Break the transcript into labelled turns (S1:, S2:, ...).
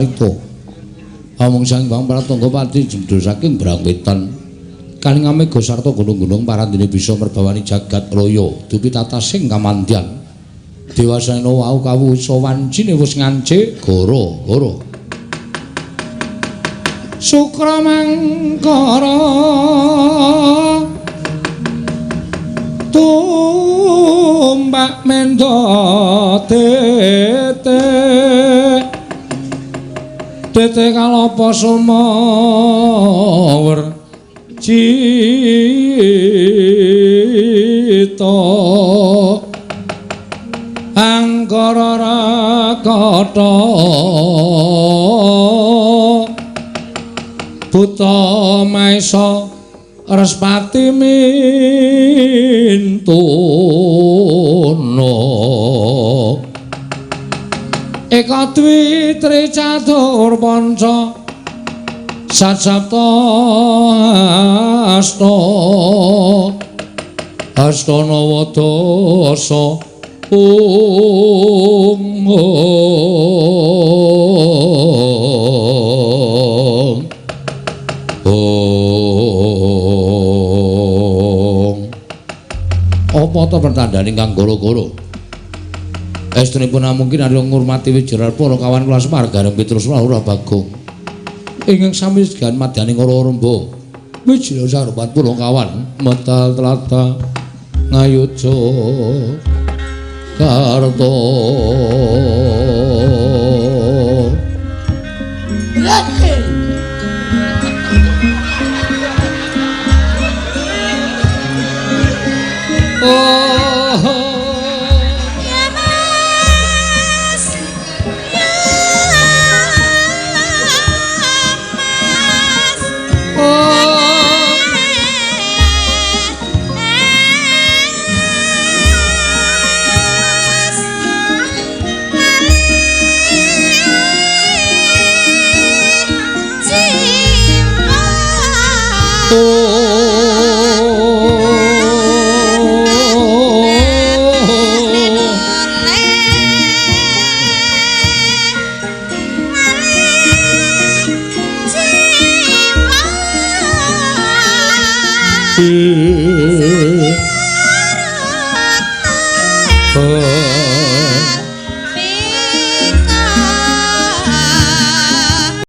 S1: Carita. Amung sang Bang Pratangga pati jendho saking Brangwetan. Kaning amega sarta gunung-gunung parandene bisa merbawani jagat raya dupi tatasing kamandyan. Dewasana wau kawusa wancine wis ngance gara-gara. Sukra mangkara tumbak mendo tete tete kalapa sumawer cita angkara rakata buta maesa Respati mintuna Eka dwi tri catur panca sat sapta asta asta nawa dasa om Apa ta pertandane kang goro-goro? Estunipun mungkin arya ngurmati wijaran para kawan kula Semar Gareng Petrus Lurah Bagong. Ingkang sami segan madyaning ora remba. Wijaya sarupan para kawan metal tlatah ngayuja karta. Oh,
S2: ya Mas, ya Mas,
S1: oh, oh.